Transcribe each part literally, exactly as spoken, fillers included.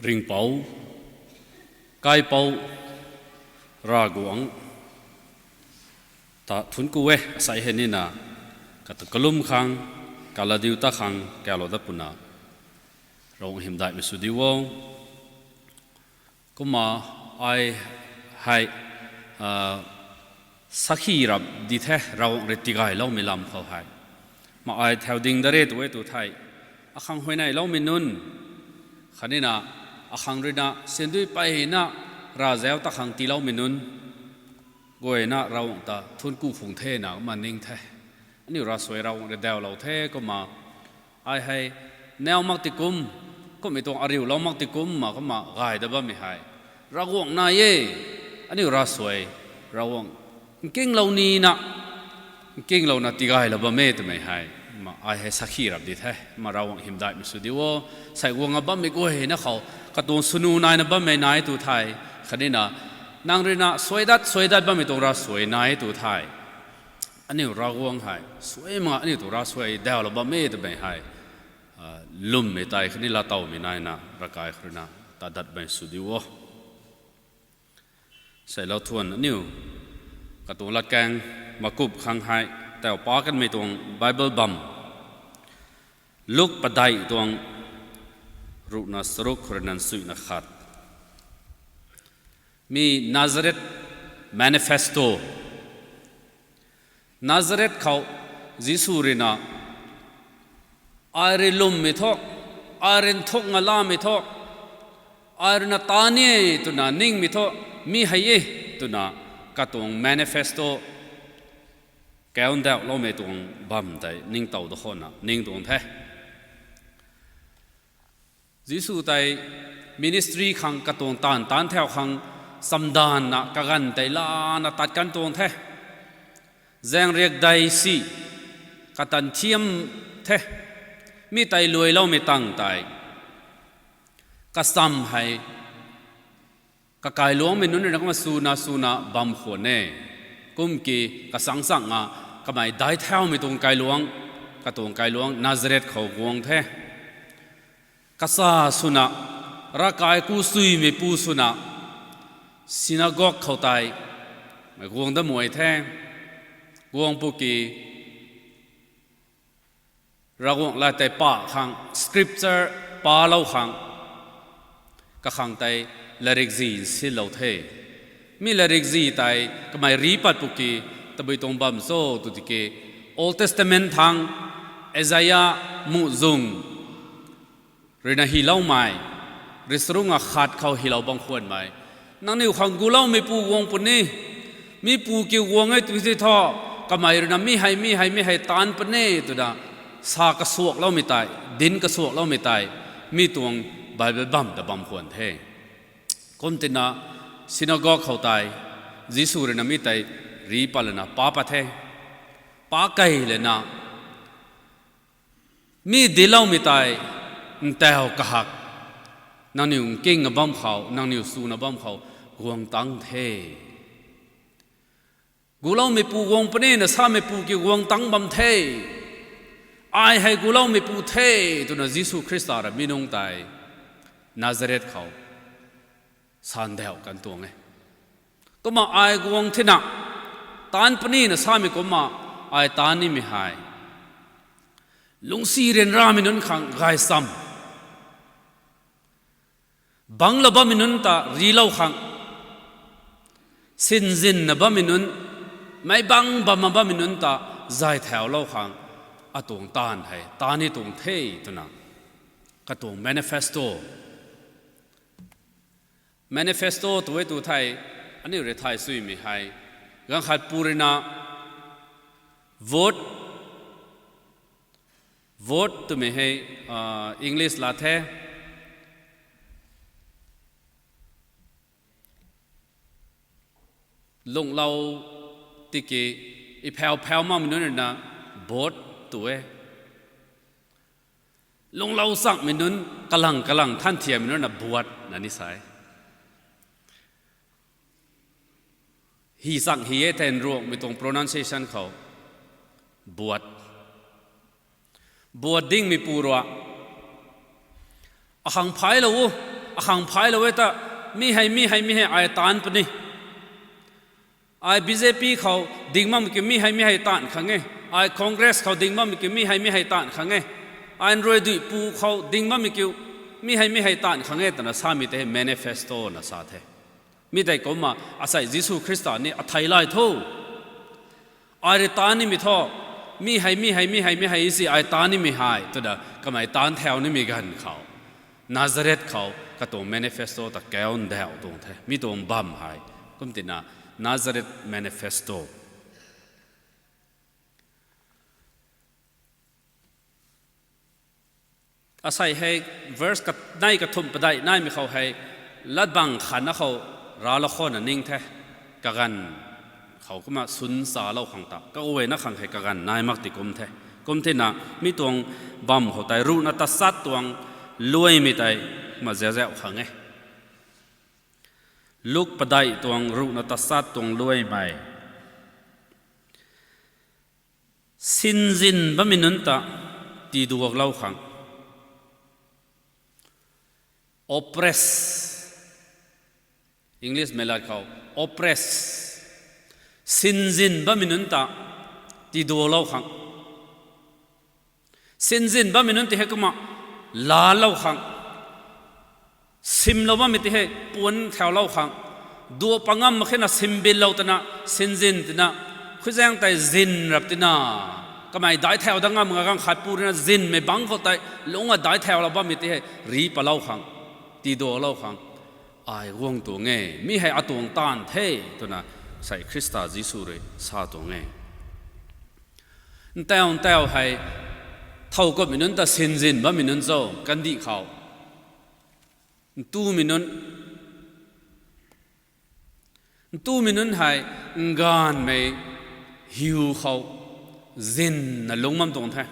Ringhpouc, kaipouc, Ravguangc ta thuanc ku e. Asei hei nina katu kalum khang, kaladiu ta khang kalou dat puna Ravguangc hymdaihmei sw diu o. Kumna ai hei sakhi rap di the, Ravguangc rui tigayloumei lam khou hei. Kumna ai thau ding dat re tu e tu thei, akhang huayneyloumei nunc, khatnina akhang ruina sindui peyna ravzauc ta khang tiiloumei nunc guayna Ravguangc ta thuanc ku phung the na kumna ning the. Aniu ravsuai Ravguangc rui daulou the. Kumna ai hei nau mak ti kum, kummei tuang ariulou mak ti kumna kumna gay dat bammei hei Ravguangc nai e. Aniu ravsuai Ravguangc nkinglou nina, nkinglouna tigaylou bam e twmei hei kumna ai hei sakhi rap di the. Kumna Ravguangc hymdaihmei sw diu o. Sei guang a bammei guayna khou katuang swnu naina bammei nai tu thei, khatnina nang ruina suaidat suaidat bammei tuang ravsuai nai tu thei, aniu Ravguangc hei suai mak aniu tuang ravsuai daulou bam e twmei hei lwmmei tei khatni laatowmei naina ravkai khou ruina tadatmei sw diu o. Seilou thuan aniu katuang latkaeng makup khang hei tau pa kanmei tuang Bible bam, Luk padeih tuang ruhna charuk khou ruina nchuihna khat. Mi Nazareth Manifesto. Nazareth khou Jisu ruina, ai rui lwmmei thu, ai rui nthuk ngalamei thu, ai ruina taan e twna ningmei thu, mi hei e twna katuang manifesto kaundauhloumei tuang bam tei ningtow da khona ning tuang the. Jisu tei ministry khang katuang taanv taanc thau khang chamdanvna kaganv tei lana tat kan tuang the. Zaeng riak dei si katan thiam the. Mi tei luailoumei tang tei kacham hei kakailuangcmei nunc ruina kumna swna swna bam khwan e. Kum ki kachangc changna kamei daic thaumei tuang kailuangc, katuang kailuangc Nazareth khou guang the. Kacha swna, ravkai ku suimeipu swna, synagogue khou tei mei guang dat muai the. Guang pu ki Ravguangc lat tei pa khang, scripture palou khang, kakhang tei latrikzih nsinlou the. Mi latrikzih tei kamei ri pat pu ki, tabui tuang bam cho tw tiki, Old Testament thang, Isaiah muhzwng ruina hyloumei, richarunga khat khou hylou bam khwanmei, nangniw khang guloumeipu guang puni, mipu kiu guang e tw tei thu, kamei ruina mi hei mi hei mi hei taanc puni twna sa kasuakloumei tei, dinc kasuakloumei tei, mi tuang Bible bam ta bam khwan the. Kum tina synagogue khou tei Jisu ruina mi tei ri pat lana pa pat the. Pa kei lana, mi dincloumei tei ntau kahak, nangniw nkingna bam khou, nangniw swna bam khou guang tang the. Guloumeipu guang puni na sameipu kiu guang tang bam the. Ai hei guloumeipu the twna Jisu Khrista rui mi nungc tei Nazareth khou sandauh kan tuang e. Kumna ai guang thena, taanc puni na samei kumna ai taanc nimei hei lungcsi ryanramei nunc khang gaychamv, bangclou bammei nunc ta rilou khang, sinzinna bammei nunc, meic bangc bamna bammei nunc ta zay thaulou khang, atuang taanv hei taanc ni tuang the twna katuang manifesto. Manifesto tw e tw thei, aniu rui thay suimei hei, ganv khat pu ruina vote, vote twmei hei English lat the. Lungclou tiki, iphau phau makmei nunc ruina vote tw e. Lungclou changmei nunc, kalang kalang than thiammei nunc ruina buat na ni sa e. Hi chang hi e thei Nruanghmei tuang pronunciation khou, buat. Buat dingmeipu rui, akhang phaiclou o, akhang phailou e ta, mi hei, mi hei, mi hei ai taanc puni. Ai B J P khou ding bammei kiu mi hei, mi hei taanc khang e. Ai Congress khou ding bammei kiu mi hei, mi hei taanc khang e. Ai nruai dui pu khou ding bammei kiu mi hei, mi hei taanc khang e twna samei tei manifesto na sa the. Mi tei kumna asei Jisu Khrista ni athei lay tho. Ai rui taanc nimei thu, mi hei, mi hei, mi hei, mi hei si ai taanc nimei hei twna kamei taanc thau nimei ganv khou, Nazareth khou katuang manifesto ta kau ndauh tuang the. Mi tuang bam hei, kum tina Nazareth Manifesto. Asei hei verse kanei kathumh padeih naimei khou hei, latbang khatna khou raclou khou na ning the, kaganv khou kumna sun salou khang ta, kaguayna khang hei kaganv nai mak ti kum the. Kum thena, mi tuang bam khou tei ruhna tachat tuang luaimei tei kumna ziazauh khang e. Luk padeih tuang ruhna tachat tuang luaimei. Sinzin bammei nunc ta tiduaklou khang. Oppress. English mei lat khou, oppress. Sinzin bammei nunc ta tiduaklou khang. Sinzin bammei nunc ti hei kumna laalou khang. Simlou bammei ti hei puan thaulou khang. Dua pangam mak khena simbilou twna, sinzin twna, khuizaeng tei zin rap tina, kamei daic thau dat ngam nga ganv khat pu ruina zinmei bangc khou tei lungc a daic thaulou bammei ti hei ri palou khang, tiduaklou khang. Ai guang tuang e, mi hei atuang taanv the, twna sei Khrista Jisu rui sa tuang e. Ntau ntau hei, thow kumhmei nunc ta sinzin bammei nunc cho, kandih khou. Ntumei nunc. Ntumei nunc hei, nganvmei hiu khou zinna lungc bam tuang the.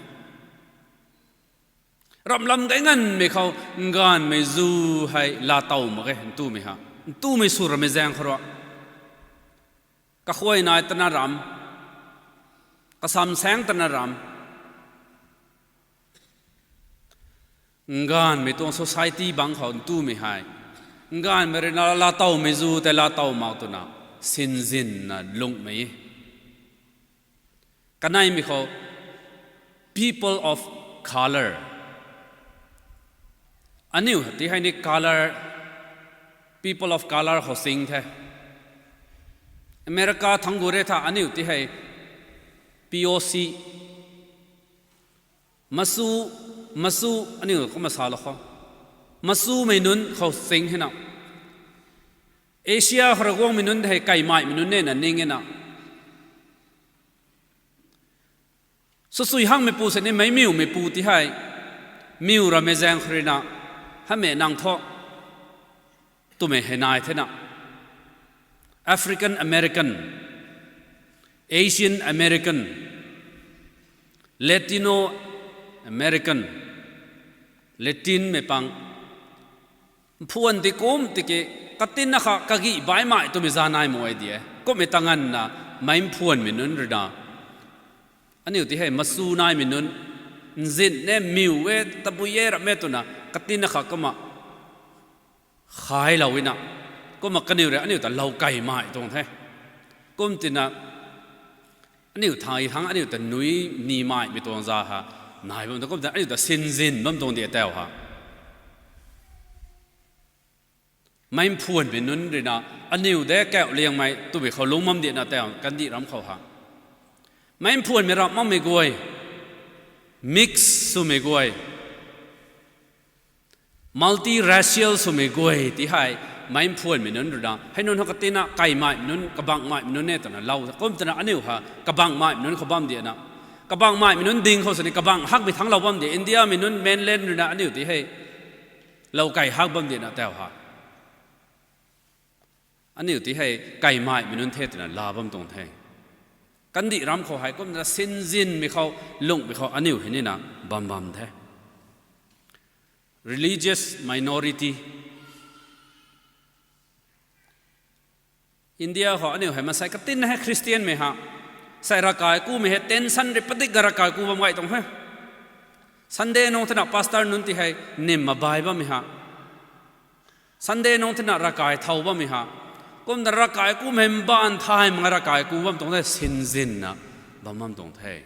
Ramlam gay nganvmei khou, nganvmei zu hei laatow mak ge, ntumei ha. Ntumei sw ramei zaeng khou rui. Kakhuay nai tana ram. Kasam saeng tana ram. Nganvmei tuang society bangc khou ntumei hei, nganvmei ruina laatowmei zu tei laatow mak twna, sinzinna lungcmei e. Kaneimei khou, people of color. Aniu ti hei ni color, people of color khou sing the. America thangc gu re tha aniu ti hei P O C. Masu, masu, aniu kumna salou khou. Masumei nunc khou sing hena. Asia khou rui guangmei nunc hei kaimaihmei nunc nena ning e na. Swsui hangmeipu sini meicmiumeipu ti hei, miu ramei zaeng khou ruina, hamhmei nang thu, twmei hei nai thena. African American, Asian American, Latino American, Latinmei pang, mphuan ti kum tiki, katinna kha kagih baihmei twmei za nai mak e di e. Kummei ta nganvna, meic mphuanmei nunc ruina, aniu ti hei masu naimei nunc, nzin e, miu e, tabui e, ram e twna, katinna kha kumna khailou ina, kumna kaniw rui aniu ta lou kaimei tuang the. Kum tina, aniu thang i thangc aniu ta nui nimeimei tuang za ha, nai bam ta kum ta aniu ta sinzin bam tuang di tau ha. Meic mphuanmei nunc ruina, aniu de kauh liangmei twmei khou lungc bam dina tau, kandih ram khou ha. Meic mphuanmei ram makmei guay, mix swmei guay, multiracial swmei guay ti hei, meic mphuanmei nunc ruina, hei nunc hou katina kaimaihmei nunc, kabangmaihmei nunc e twna lou, kum twna aniu ha, kabangmaihmei nunc khou bam dina. Kabangmaihmei nunc ding khou sini, kabang hakmei thangclou bam di, Indiamei nunc mainland ruina aniu ti hei, lou kai hak bam dina tau ha. Aniu ti hei, kaimaihmei nunc the twna laa bam tuang the. Kandih ram khou hei, kumna sinzinmei khou, lungcmei khou, aniu hei nina, bam bam the. Religious minority. India khou aniu hei masei katinna hei Christianmei ha. Sei ravkai kumei hei tension rui padik ga ravkai ku bam gay tuang he. Sunday nung thena pastor nunc ti hei nim mabai bammei ha. Sunday nung thina ravkai thau bammei ha. Kumna ravkai kumei mbaanv thay mak ravkai ku bam tuang the, sinzinna bam bam tuang the.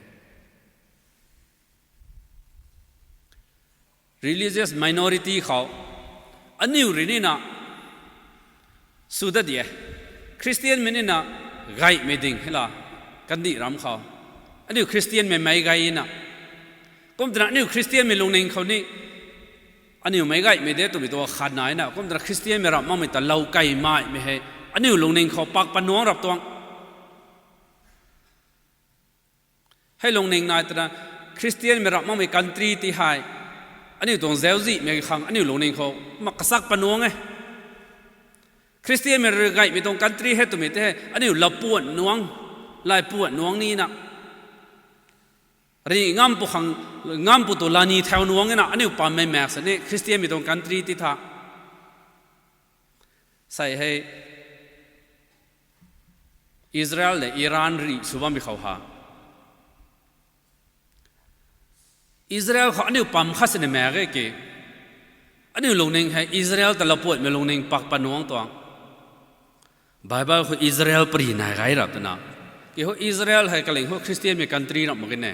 Religious minority khou, aniu rui nina, sw dat di e. Christianmei nina gaymei ding hela, kandih ram khou. Aniu Christianmei meic gay na. Kum twna aniu Christianmei lungning khou ni, aniu meic gaymei de twmei tuang khat nai na. Kum twna Christianmei ramh makmei ta lou kaimaimei hei, aniu lungning khou pak panuang rap tuang. Hei lungning nai twna Christianmei ramh makmei country ti hei, aniu tuang zauczihmei khang aniu lungning khou mak kasak panuang e. Christianmei rui gaymei tuang country hei twmei tei hei aniu lapuan nuang, laipuan nuang nina, ri ngampu khang, ngampu tu lani thau nuang e na, aniu pammei maek sini Christianmei tuang country ti tha. Sei hei Israel le Iran rih sw bammei khou ha, Israel khou aniu pam khat sini maek e ki, aniu lungning hei Israel ta lapuanmei lungning pak panuang tuang. Bible khou Israel pari nai gay rap twna. Ki ho Israel hei kaling ho Christianmei country ramh mak ge ne.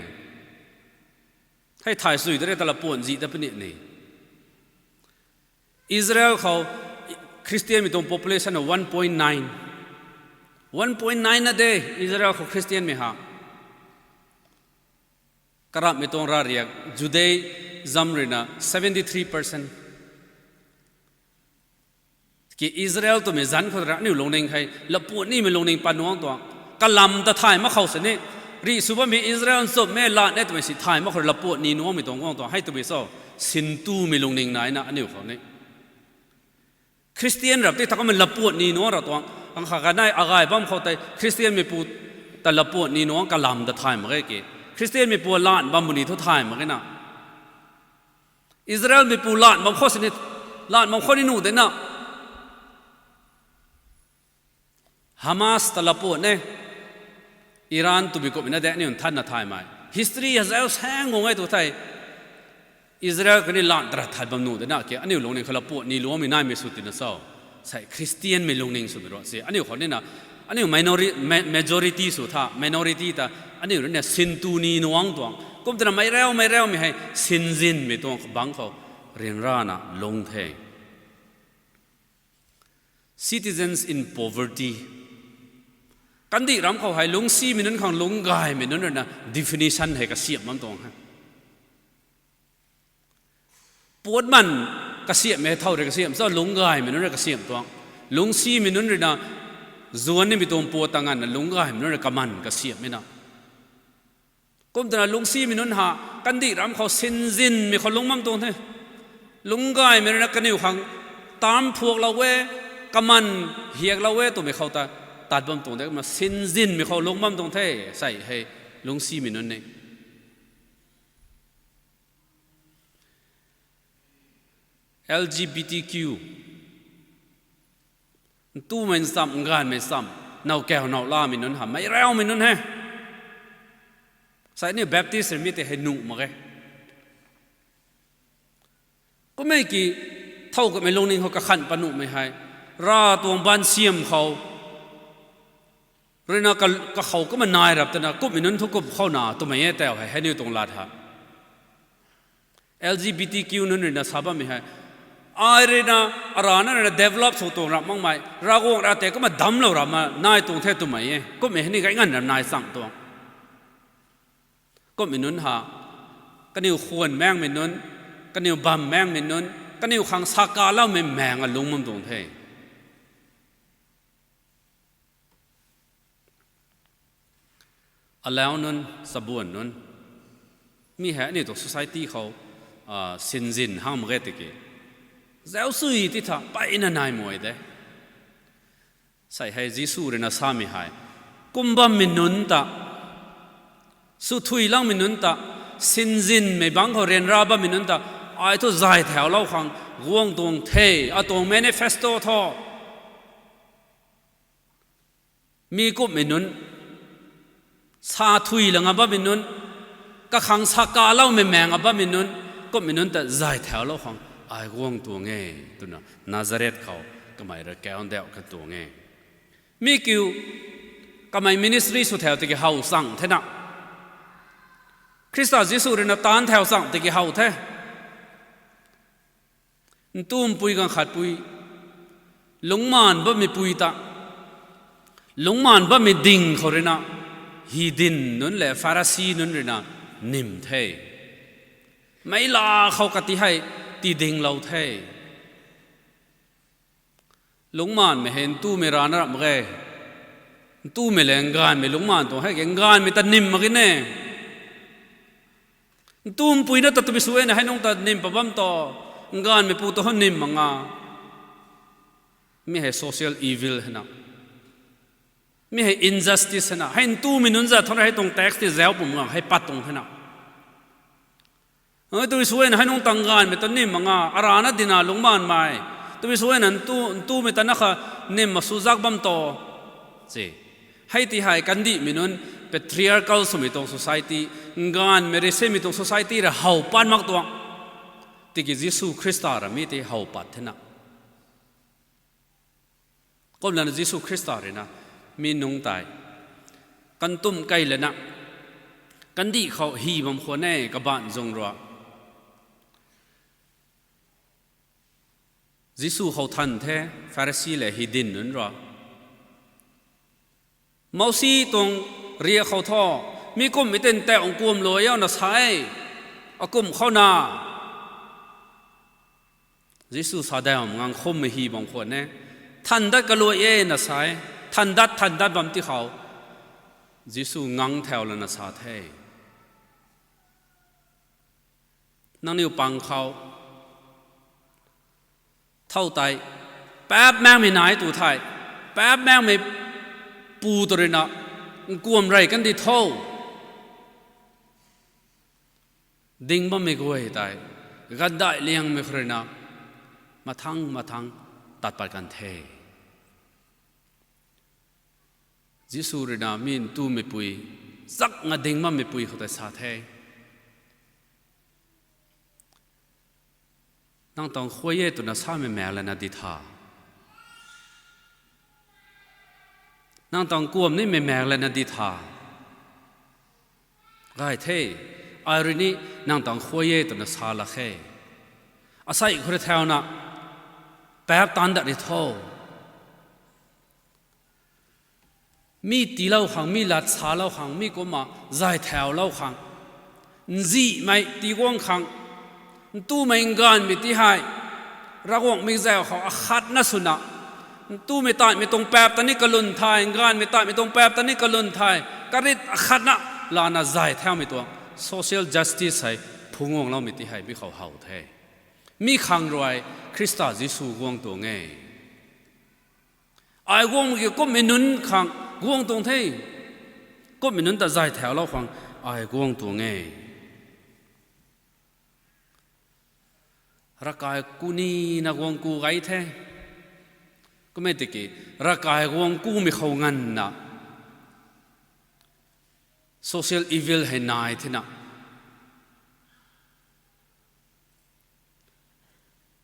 Hei thay sui de re ta lapuan zih ta puni ni. Israel khou Christianmei tuang population na one point nine. One point nine na de Israel khou Christianmei ha. Karamhmei tuang rariak Judaism ruina seventy three percent. Ki Israel twmei zanc khou ra aniu lungning hei lapuan nimei lungning panuang tuang. Kalam ta thay mak khou sini, rih sw bammei Israel nchumhmei lat ne twmei si thay mak khou lapuan ni nuangmei tuang guang tuang. Hei twmei cho, sintumei lungning naina aniu khou ni. Christian rap ti tha kumna lapuan ni nuang ra tuang. Ang kha kanei agay bam khou tei Christianmei pu ta lapuan ni nuang kalam ta thay mak ge ki. Christianmei pu lan bam bu ni thu thay mak ge na. Israelmei pu lan bam khou sini, lan bam khou ni nuh de na. Hamas ta lapuan e. Iran twmei kumhmei na de aniu nthanna thaymei. History hazau saeng guang e tu thei. Israel kani lan tara that bam nuh de na ki aniu lungning khou lapuan ni luangmei naimei sw tina cho. Sei Christianmei lungning swmei ruan si. Aniu khou nina, aniu minori-, ma-, majority sw tha, minority ta, aniu ruina sintu ni nuang tuang. Kum twna meic rau, meic raumei hei sinzinmei tuang bangc khou ryanrana lung the. Citizens in poverty. Kandih ram khou hei lungcsimei nunc khang lungcgaymei nunc ruina definition hei kasiamh bam tuang he. Puatman kasiamhmei thow rui kasiamh cho lungcgaymei nunc rui kasiamh tuang. Lungcsimei nunc ruina zuan nimei tuang puat ta nganvna lungcgaymei nunc rui kaman kasiamhmei na. Kum twna lungcsimei nunc ha, kandih ram khou sinzinmei khou lungc bam tuang the. Lungcgaymei ruina kaniw khang taanc phuaklou e, kaman hiaklou e twmei khou ta tat bam tuang de, kumna sinzinmei khou lungc bam tuang the, sei hei lungcsimei nunc ni. L G B T Q. Ntumei ncham, nganvmei ncham, now kau now lamei nunc ha, meic raumei nunc he. Sei ni Baptist rui mi tei hei nuh mak e. Kummei ki, thow kummei lungning khou kakhan panuhmei hei, Rav tuang baansiam khou ruina ka, kakhou kumna nai rap twna, kummei nunc thu kum khou na twmei e tau hei, hei niw tuang lat ha. L G B T Q nunc ruina sa bammei hei, ai ruina, arana ruina develop sw tuang rap makmei, Ravguangc ra tei kumna damclou rap ma nai tuang the twmei e, kummei hei ni gay nganv ra nai chang tuang. Kummei nunc ha, kaniw khwan maengmei nunc, kaniw bam maengmei nunc, kaniw khang sakaloumei maeng a lungc bam tuang the. Alau nunc, chabuan nunc, mi hei aniu tuang society khou, ah, sinzin hang mak ge tiki, zauc sui ti tha mpeyna nai mei de. Sei hei Jisu ruina samei hei, kum bammei nunc ta, swthuilangmei nunc ta, sinzinmei bangc khou ryanra bammei nunc ta, ai thu zay thaulou khang guang tuang the, atuang manifesto thu. Mi kumhmei nunc, sa thui langa bammei nunc, kakhang sakaloumei maeng a bammei nunc, kumhmei nunc ta zay thaulou khang ai guang tuang e, twna Nazareth khou kamei rui kau ndauh kan tuang e. Mi kiu, kamei ministry sw thau tiki how chang thena, Khrista Jisu rui na taanc thau chang tiki how the. Ntumpui ganv khatpui, lungcmaanv bammei pui ta, lungcmaanv bammei ding khou rui na, hydin nunc lev Pharisi nunc rui na nym the. Meic la khou kati hei tii dinglou the. Lungcmaanvmei hei ntumei rana rap mak ge. Ntumei lev nganvmei lungcmaanv tuang hei ke nganvmei ta nym mak ge ne. Ntumpui na ta twbi sw e na hei nungc ta nym pat bam ta, nganvmei pu ta how nym mak nga. Mi hei social evil hei na. Mi hei injustice hei na. Hei ntumei nunc zat thu na hei tuang tax ti zauc pum gang hei pat tuang hei na. Twbi sw e na hei nungc ta nganvmei ta nym mak nga, arana dina lungcmaanvmei. Twbi sw e na ntu, ntumei ta na kha nym mak sw zak bam ta. Hei ti hei kandihmei nunc patriarchal swmei tuang society, nganvmei rui semei tuang society rui how pat mak tuang. Tiki Jisu Khrista rui mi ti how pat thena. Kumlana Jisu Khrista rui na mi nungc tei kantumh key lana, kandih khou hy bam khwan e kabaanc zung rui. Jisu khou than the, Pharisi lev hydin nunc rui. Mosi tuang riak khou thu, mi kumhmei tei ntauh nkuam luai o na sa e, akumh khou na. Jisu sa dam ngang khummei hy bam khwan e, than dat kaluai e na sa e, than dat, than dat bam ti khou, Jisu ngang thau lana sa the. Nangniw pang khou, thow tei, paap maengmei nai tu thei, paap maengmei pu tu rui na, nkuam rey kandi tho. Ding bammei guay tei, gandaih liangmei khou rui na, mathang mathang tat pat kan the. Jisu rui na mi ntumei pui, zak nga ding bammei pui khou tei sa the. Nang tuang khuay e twna samei maek lana di tha. Nang tuang kuam nimei maek lana di tha. Gay the, ai rui ni nang tuang khuay e twna sa lak khe. Asei khou rui thauna, paap taanc dat ri tho. Mi tiilou khang, mi lat salou khang, mi kumna zay thaulou khang, nzihmei tiguang khang, ntumei nganvmei ti hei, Ravguangc mikzau khou akhatna swna, ntumei tatmei tuang paap ta ni kalwn thei, nganvmei tatmei tuang paap ta ni kalwn thei, karit akhatna lana zay thaumei tuang social justice hei phungc guangloumei ti hei mi khou how the. Mi khang rui Khrista Jisu guang tuang e. Ai guangmei ki kumhmei nunc khang guang tuang the. Kumhmei nunc ta zay thaulou khang ai guang tuang e. Ravkai kunina guang ku gay the. Kum e tiki, ravkai guang kumei khou nganvna social evil hei nai thena.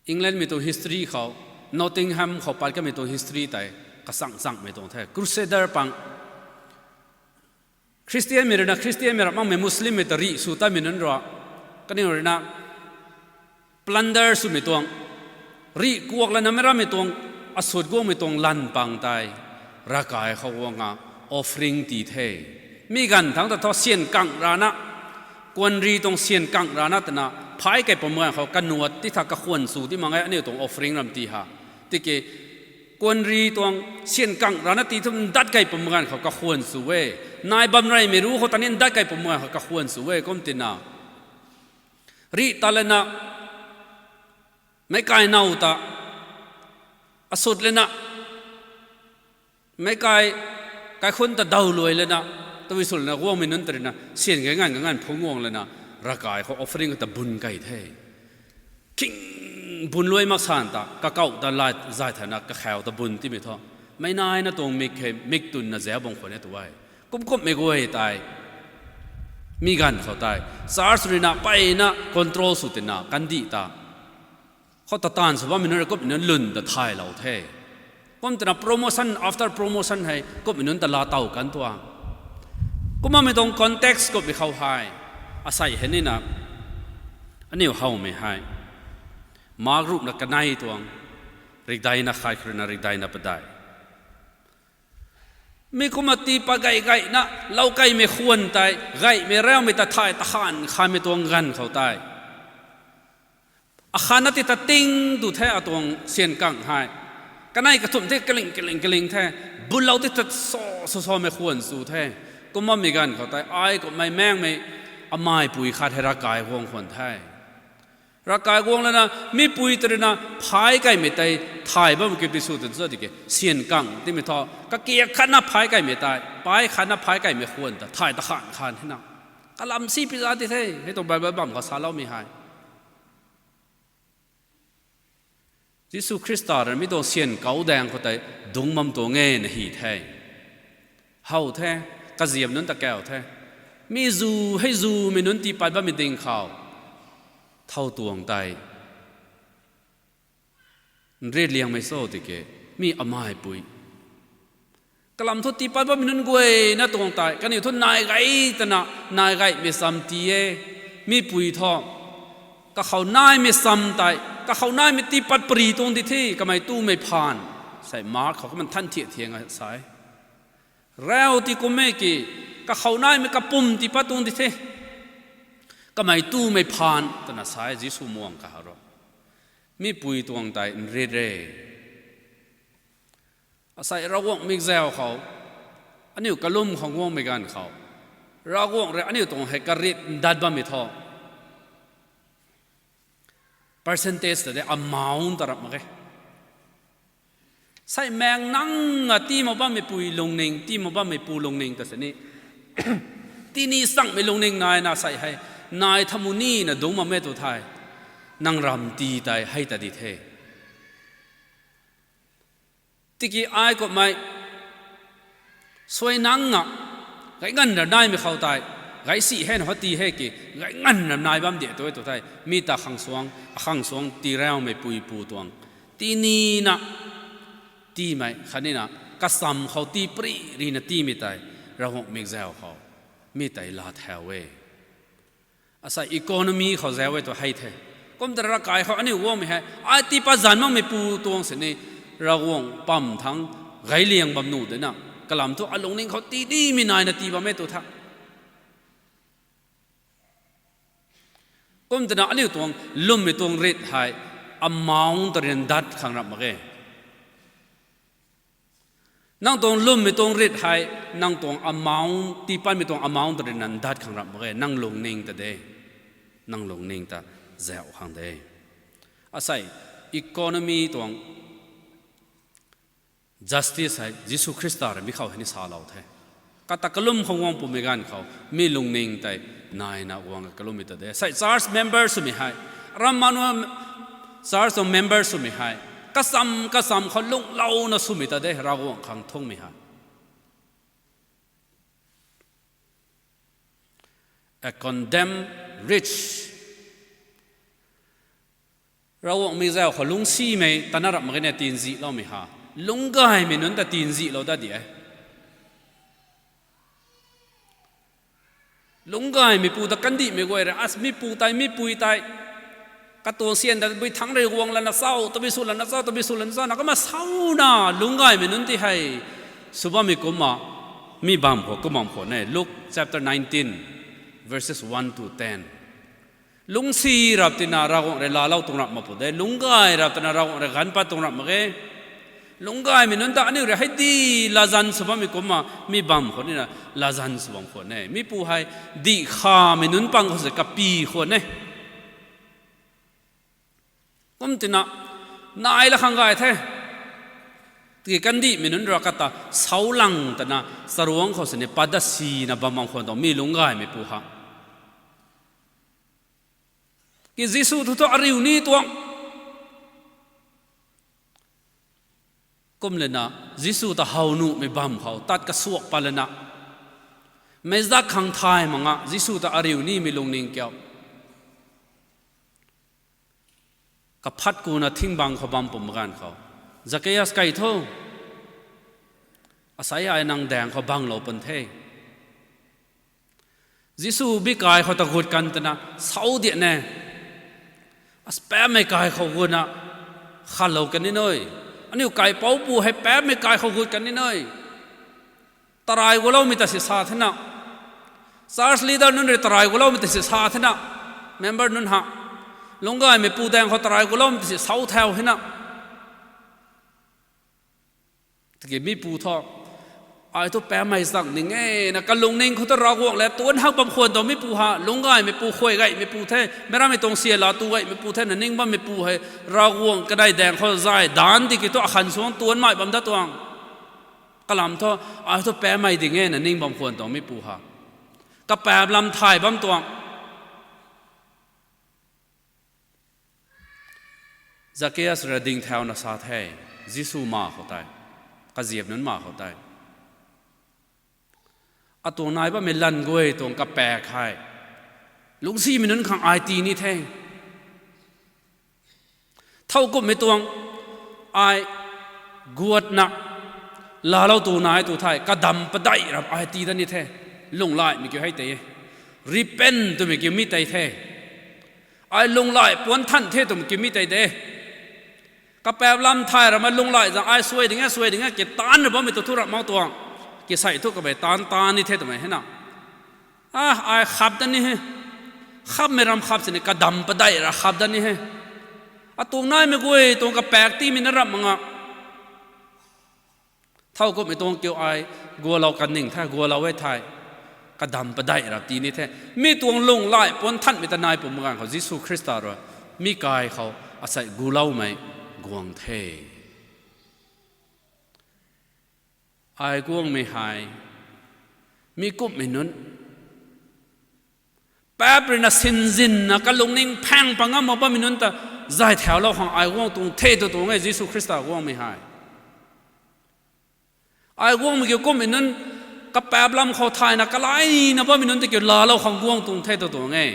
Englandmei tuang history khou, Nottingham khou pat kamei tuang history tei, kachang changmei tuang the. Crusader pang, Khristianmei rui na Khristianmei rap makmei Muslimmei ta rih sw tatmei nunc rui, kaniw rui na plunder swmei tuang, rih kuak lana meic rammei tuang, asut guangmei tuang lan pang tei, ravkai khou guang a offering tii the. Mi ganv thangc ta thu syan kang rana, kuanri tuang syan kang rana twna, phay kei pum ganv khou kanuat ti tha kakhwan sw ti mak e aniu tuang offering ram ti ha. Tiki, kuanri tuang syan kang rana ti thu ndat kei pum ganv khou kakhwan sw e. Nai bam reymei ru khou ta ni ndat kei pum ganv khou kakhwan sw e kum tina. Rih ta lana, meic kai now ta, asut lana, meic kai, kaikhunc ta daw luai lana, tabui sw lana guangmei nunc ta rui na, syan ganv nganv ganv nganv phungc guang lana, ravkai khou offering ta bun kei the. Khing bun luai mak san ta, kakauh ta la zay thauna kakhau ta bun timei thu, meic naina tuang mik hei mik twnna zauc bam khwan e tu e. Kum kumhmei guay tei, mi ganv khou tei, church rui na peyna control sw tina kandih ta, khou ta taanv sw bammei nunc rui kummei nunc lwn ta thaylou the. Kum twna promotion after promotion hei kummei nunc ta laa tow kan tuang. Kumna mei tuang context kummei khou hei, asei hei nina, aniu howmei hei, Mark ruhna kanei tuang, rikdeina khat khou ruina rikdeina padeih. Mi kumna tii pat gay gayna lou kaimei khwan tei, gaymei raumei ta thay ta khan khanmei tuang ganv khou tei, akhatna ti ta ting tu the atuang syan kang hei. Kanei kathumh the kaling kaling kaling the. Bulou ti ta sa sa samei khwan sw the. Kumna mei ganv khou tei ai kummei maengmei ameipui khat hei ravkai guang khwan the. Ravkai guang lana mipui ta ruina phay kaimei tei thay bam ki ti sw twna sa di ke, syan kang timei thu kakiak khatna phay kaimei tei, pay khatna phay kaimei khwan ta thay ta khan khan hena, kalam si pi za ti the. Hei tuang Bible bam khou saloumei hei, Jisu Khrista rui mi tuang syan kau daeng khou tei dungc bam tuang e na hi the. How the, kaziam nunc ta kau the. Mi zu, hei zumei nunc tii pat bammei ding khou, thow tuang tei nrit liangmei cho tiki, mi ameipui, kalam thu tii pat bammei nunc guayna tuang tei kaniw thu nai gay twna, nai gaymei cham tii e. Mipui thu kakhou naimei cham tei, kakhou naimei tii pat pary tuang di the, kamei tumei phaan. Sei Mark khou kumna than thiak thiang sa e. Rau tii kum e ki, kakhou naimei kapum tii pat tuang di the, kamei tumei phaan twna sa e Jisu muang kaha ro. Mipui tuang tei nrit re. Asei Ravguangc mikzau khou, aniu kalum khou guangmei ganv khou, Ravguangc rui aniu tuang hei karit ndat bammei thu, percentage ta de amount ta rap mak ge. Sei maeng nang a tii mak bammei pui lungning, tii mak bammei pu lungning ta sini, tini changmei lungning naina sei hei, nai thamu nina dungc mak e tu thei, nang ram tii tei hei ta di the. Tiki ai kummei suai nang a, gay nganv ra naimei khou tei, gay si hei na hou tii hei ki, gay nganv ra nai bam di tu e tu thei, mi ta khang suang, akhang suang tii raumei pui pu tuang, tinina, tiimei khatnina, kasam khou tii pary rina tiimei tei, Ravguangc mikzau khou, mi tei laa thau e. Asei economy khou zau e tu hei the. Kum ta ravkai khou aniu guangmei hei, ai tii pat zanc makmei pu tuang sini, Ravguangc pam thangc gay liang bam nuh dena, kalam thu alungning khou tii dimei naina tii bam e tu tha. Kum twna aniu tuang lwmmei tuang rit hei, amount ta rui ndat khang rap mak ge. Nang tuang lwmmei tuang rit hei, nang tuang amount, tii patmei tuang amount ta rui ndat khang rap mak ge, nang lungning ta de. Nang lungning ta zau khang de. Asei, economy tuang justice hei Jisu Khrista rui mi khou hei ni salou the. Kata kalum khou guang pumei ganv khou, mi lungning tei naina guang kalummei ta de. Sei church member swmei hei, ram manu church tuang member swmei hei, kasam kasam khou lunglouna swmei ta de, Ravguangc khang thungmei hei. A condemned rich. Ravguangc mikzau khou lungcsimei tana rap mak ge na tinzihloumei ha. Lungcgaymei nunc ta tinzihlou dat di e. Lungcgaymeipu ta kandihmei guay rui, as mipu tei, mipui tei, katuang sian ta bui thangc rui guang lana chau, tabui sw lana chau, tabui sw lana chau, na kumna sauna lungcgaymei nunc ti hei, sw bammei kumna, mi bam khou, kum bam khou ne, Luke chapter nineteen, verses one to ten. Lungcsi rap tina Ravguangc rui laalou tuang rap mak pu de, lungcgay rap tina Ravguangc rui ganv pat tuang rap mak ge. Lungcgaymei nunc ta aniu rui hei di latzan sw bammei kumna mi bam khou nina latzan sw bam khou ne. Mipu hei dih khamei nunc pang khou se kapy khou ne. Kum tina, nai la khang gay the. Tiki kandihmei nunc rui kata, saulang tana, charuangc khou sini, pat dat sina bam bam khwan tuang, mi lungcgaymeipu ha. Ki Jisu thu thu ariu ni tuang. Kum lana, Jisu ta how nuhmei bam khou, tat kasuak pat lana. Meic zat khang thay mak nga, Jisu ta ariu nimei lungning kiu. Kaphat kuna thing bang khou bam pum ganv khou, Zacchaeus kai tho, asei ai nang daeng khou banglou pun the. Jisu bi kai khou ta gut kan twna sau dian e. As paapmei kai khou gutna khalou kan ni nui. Aniu kaipouc pu hei paapmei kai khou gut kan ni nui. Tarai guloumei ta si sa thena. Church leader nunc rui tarai guloumei ta si sa thena. Member nunc ha. Lungcgaymeipu daeng khou tarai guloumei ta si sau thau hena. Tiki mipu thu, ai thu paapmei zang ning e na kalungning khou ta Ravguangc le tuanc hak bam khwan tuang mipu ha, lungcgaymeipu, khuay gaymeipu the, meic rammei tuang sia la tu gaymeipu the, na ning bammeipu hei, Ravguangc kanei daeng khou zay dan tiki thu akhan suang tuanc mai bam dat tuang. Kalam thu, ai thu paapmei ding e na ning bam khwan tuang mipu ha. Kapaap lam thay bam tuang. Zacchaeus ra ding thauna sa the, Jisu ma khou tei, kaziap nunc ma khou tei. Atuang nai bammei lanv guay tuang kapaek hei lungcsimei nunc khang ai tii ni the. Thow kumhmei tuang ai guatna laalou tu nai tu thei, kadam padeih ram ai tii dat ni the. Lunghlaihmei kiu hei tei e. Repent twmei kiu mi tei the. Ai lunghlaic puanc than the twmei kiu mi tei de. Kapaap lam thay ramei lunghlaic zang ai suai ding e, suai ding e, kitaanc ra bammei tu thu ram mak tuang. Kisei thu kamei taanc taanc ni the twmei hena. A, ai khap dat ni he. Khapmei ram khap sini kadam padeih ra khap dat ni he. Atuang naimei guay tuang kapaek tiimei na ram mak nga. Thow kumhmei tuang kiu ai gualou kan ning the, gualou e thei, kadam padeih ra tii ni the. Mi tuang lunghlaic puanc thanmei ta nai pum ganv khou Jisu Khrista rui mi kai khou asei guloumei guang the. Ai guangmei hei, mi kumhmei nunc, paap rui na sinzinna kalungning phaeng pang ngam mak bammei nunc ta zay thaulou khang ai guang tuang the tu tuang e Jisu Khrista guangmei hei. Ai guangmei kiu kumhmei nunc kapaap lam khou thayna kalaina bammei nunc ta kiu laalou khang guang tuang the tu tuang e.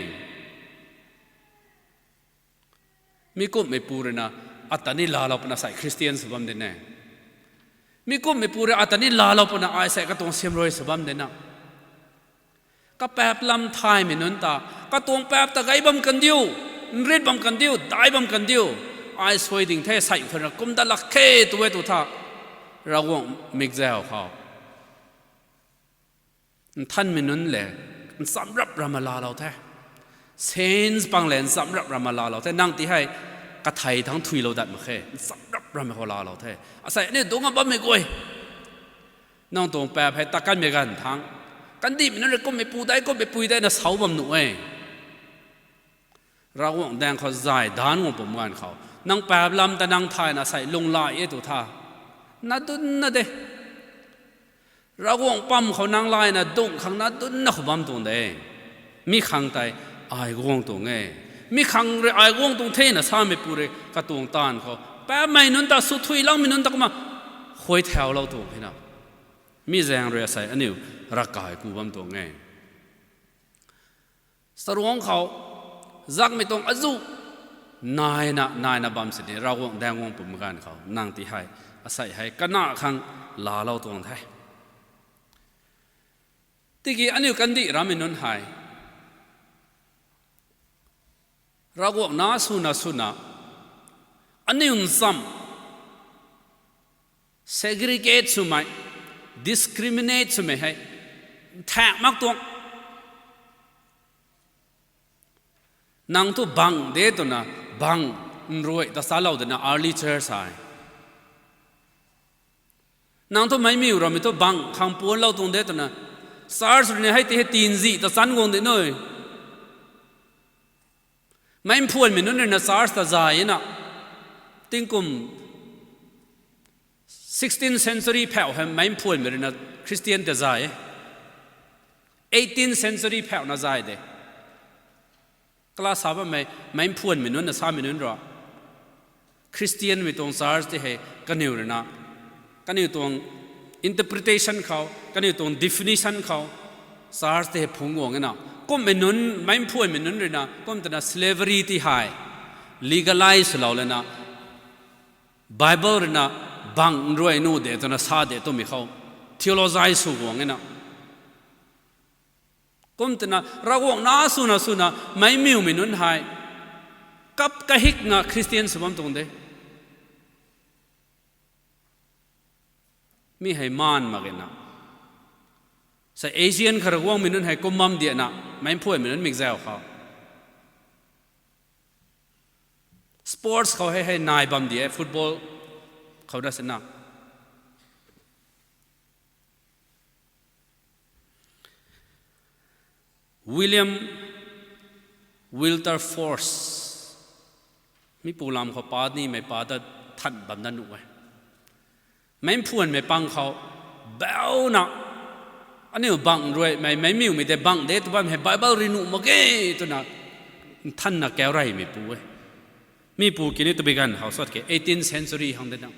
Mi kumhmeipu rui na ata ni laalou puna sei Christian sw bam dina. Mi kumhmeipu rui ata ni laalou puna ai sei katuang siamruai sw bam dina. Kapaap lam thaymei nunc ta, katuang paap ta gay bam kan diu, nrit bam kan diu, dai bam kan diu, ai suai ding the sei khou rui na kum dat lak khe tu e tu tha, Ravguangc mikzau khou nthanmei nunc le nchamc rap rama laalou the. Saints pang le nchamc rap rama laalou the. Nang ti hei kathei thangc thuilou dat mak khe, nchamc rap ramei khou laalou the. Asei aniu dungc a bammei guay, nang tuang paap hei ta kanmei ganv thangc, kandihmei nunc rui kumhmeipu dei, kumhmeipui dei na sau bam nuh e. Ravguangc daeng khou zay daanc guang pum ganv khou, nang paap lam ta nang thayna sei lunghlaic e tu tha, na dunna de. Ravguangc pam khou nang layna dungc khang na dunna khou bam tuang de. Mi khang tei ai guang tuang e. Mi khang rui ai guang tuang thena sameipu rui katuang taanv khou paapmei nunc ta, swthuilangmei nunc ta kumna khuay thaulou tuang hena. Mi zaeng rui asei aniu ravkai ku bam tuang e. Saruangc khou zakmei tuang azuh naina naina bam sini Ravguangc daeng guang pum ganv khou nang ti hei, asei hei kana khang laalou tuang the. Tiki aniu kandih rammei nunc hei Ravguangc na swna swna, aniu nchamc segregate swmei, discriminate swmei hei nthaek mak tuang. Nang thu bang de twna, bang nruai ta salou dena early church hei. Nang thu meicmiu ramei thu bang khang puanclou tuang de twna, church rui ni hei ti hei tinzih ta chan guang di nui. Meic mphuanmei nunc rui na church ta zay e na. Tingkum sixteenth century phauh hei meic mphuanmei rui na Christian ta zay e. Eighteenth century phauh na zay de. Kala sa bammei, meic mphuanmei nunc na samei nunc rui, Christianmei tuang church ti hei kaniw rui na, kaniw tuang interpretation khou, kaniw tuang definition khou, church ti hei phungc guang e na. Kumhmei nunc, meic mphuanmei nunc rui na kum twna slavery ti hei legalize swlou lana, Bible ruina bangc ruai nuh de twna sa de twmei khou theology sw guang e na. Kum twna Ravguangc na swna swna meicmiwmei nunc hei kap kahikna Christian sw bam tuang de. Mi hei maan mak ge na. Sa Asian kha Ravguangcmei nunc hei kum bam diana, meic phuanmei nunc mikzau khou. Sports khou hei hei nai bam di e, football khou da sina. William Wilberforce. Mi pu lam khou pa nimei pa ta than bam da nuh e. Meic phuanmei pang khou, bauna, aniu bangc ruaimei, meicmiwmei tei bangc de tw bammei hei Bible rui nuh mak ge twna, nthanna kau reymei pu e. Mi pu kini tabui ganv khou sat ke, eighteenth century hang de na.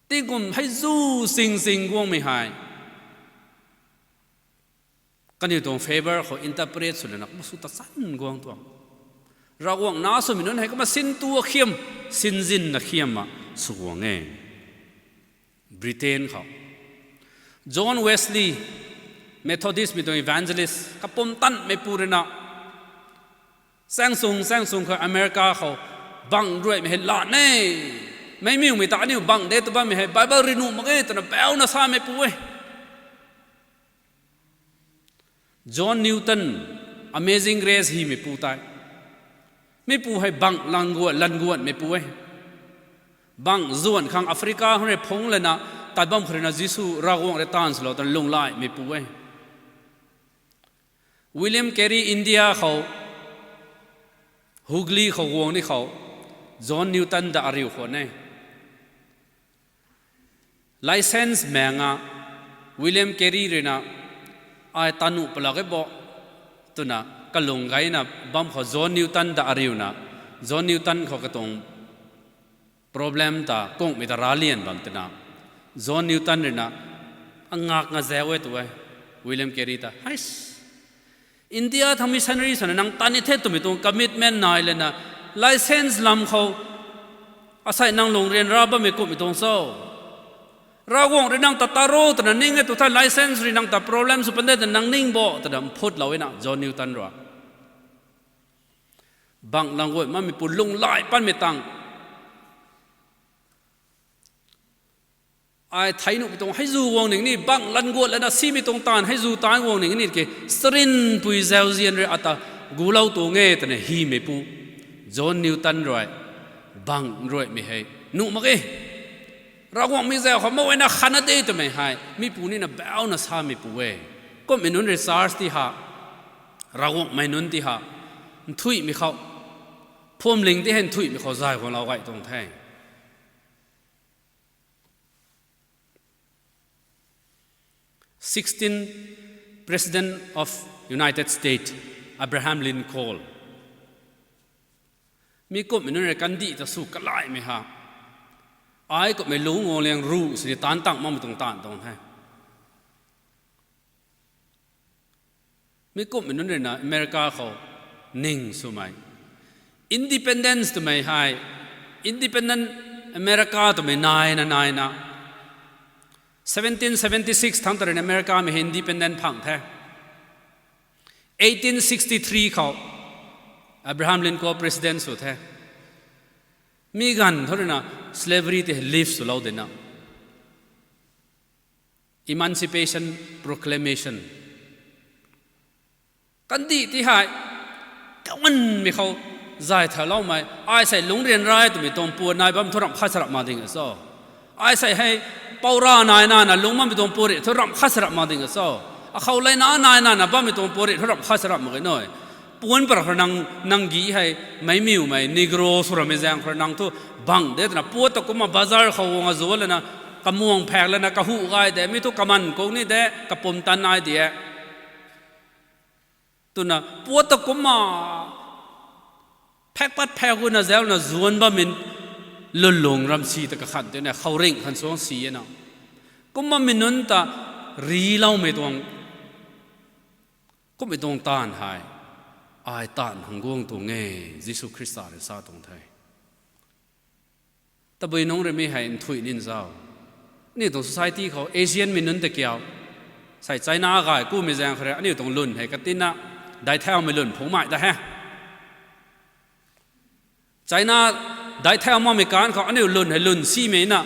Tingkum hei zu sing sing guangmei hei kaniw tuang favour khou interpret sw lana kumna sw ta chan guang tuang. Ravguangc na swmei nunc hei kumna sin tu khiam, sinzinna khiam ma sw guang e. Britain khou John Wesley, Methodist mei tuang evangelist, kapumtanmei pu ruina, saengchung saengchung khou America khou bangc ruaimei hei lan e. Meicmiwmei ta aniu bangc de tw bammei hei Bible rui nuh mak ge twna bauna samei pu e. John Newton, Amazing Grace hymei pu tei. Mi pu hei bangc languat, languatmei pu e. Bangc zuan khang Africa khou rui phungc lana, tat bam khou ruina Jisu Ravguangc rui taanv swlou twna lunghlaimei pu e. William Carey India khou, Hooghly khou guang ni khou, John Newton ta ariu khwan e. Licence maeng a, William Carey ruina, ai ta nuh palak e bo, twna kalung gayna bam khou John Newton ta ariuna, John Newton khou katuang problem ta kungmei ta ralian bam twna, John Newton ruina, angak nga zau e tu e, William Carey ta, hais, India thang missionary swna nang ta ni the twmei tuang commitment nai lana, licence lam khou, asei nang lung ryanra bammei kumhmei tuang cho? Ravguangc rui nang ta ta ro twna ning e tu the, licence rui nang ta problem sw pan de twna nang ning bo twna mphutlou e na John Newton rui. Bangc languat mameipu lunglai panmei tang. Ai thei nuhmei tuang hei zu guang ning ni, bangc languat lana simei tuang taanv hei zu taanv guang ning ni ke, sarinpui zauzian rui ata gulou tuang e twna hymeipu John Newton rui, bangc ruaimei hei nuh mak e. Ravguangc mi zau khou mak e na khana de twmei hei mipu nina bauna sameipu e. Kumhmei nunc research ti ha, Ravguangc mei nunc ti ha, nthuihmei khou, phuamling ti hei nthuihmei khou zay guanglou gay tuang the. Sixteen President of United States, Abraham Lincoln. Mi kumhmei nunc rui kandih ta sw kalaimei ha, ai kumhmei lungc guang liang ruh sini taanc tang makmei tuang taanv tuang the. Mi kumhmei nunc ruina America khou ning swmei, independence twmei hei, independent America twmei naina naina, seventeen seventy six thangc ta ruina Americamei hei independent phang the. Eighteen sixty three khou Abraham Lincoln president sw the. Mi ganv thu ruina slavery ti hei lift swlou dena, Emancipation Proclamation. Kandih ti hei kawanmei khou zay thauloumei, ai sei lungc ryanra e twmei tuang puat nai bam thu ramh khat sa ramh mak ding e cho? Ai sei hei poura nai nana lungc bammei tuang puat rih thu ramh khat sa ramh mak ding e cho? Akhou leina nai nana bammei tuang puat rih thu ramh khat sa ramh mak ge nui. Puan para khou nang, nang gi hei, meicmiwmei Negro sw ramei zaeng khou nang thu bangc de twna puat ta kumna bazar khou guang a zuan lana, kamuang phak lana kahu gay de, mi thu kaman kung ni de, kapumtan nai di e twna puat ta kumna phak pat phak guna zauna zuan bammei lwnlung ramsi ta kakhan tena khouringh khan suang si e na. Kum bammei nunc ta riloumei tuang, kummei tuang taanv hei ai taanv hang guang tuang e, Jisu Khrista rui sa tuang the. Tabui nungc rui mi hei nthuih nin zau. Aniu tuang society khou Asian mei nunc ta kiu, sei China gay kumei zaeng khou rui aniu tuang lwn hei katina daihthaumei lwn phungmei ta he. China daihthaumei mei kan khou aniu lwn hei lwn simei na,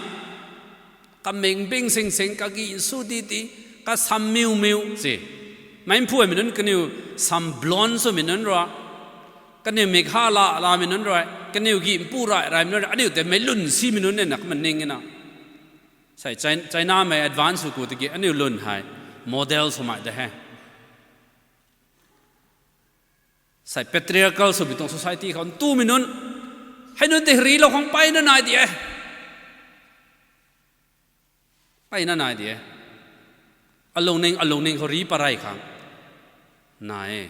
kaming bing sing sing, kagi nsu ti ti, kasam miu miu si. Meic phuamei nunc kaniw sam blonde swmei nunc rui, kaniw mik ha la lamei nunc rui, kaniw gi mpu rai raimei nunc rui, aniu tei meic lwn simei nunc e na kumna ning e na. Sei China, Chinamei advance sw ku tiki aniu lwn hei model swmei ta he. Sei patriarchal swmei tuang society khou ntumei nunc, hei nunc tei rilou khang peyna nai di e. Peyna nai di e. Alungning, alungning khou ri parey khang nai e.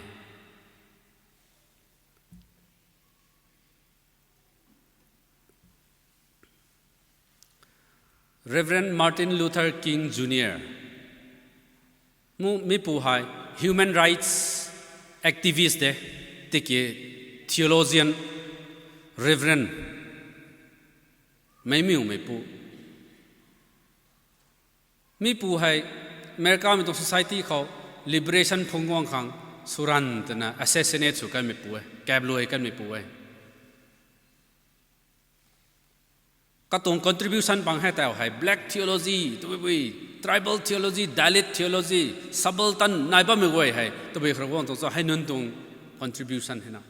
Reverend Martin Luther King Junior Mu, mipu hei human rights activist de, tiki theologian, Reverend, meimiumeipu. Mipu hei Americamei tuang society khou liberation phungc guang khang swran twna assassinate sw kanmeipu e, kapluai kanmeipu e. Katuang contribution pang hei tau hei black theology tabui, tribal theology, Dalit theology, subaltern nai bammei guay hei tabui khara guang tuang cho, hei nunc tuang contribution hei na.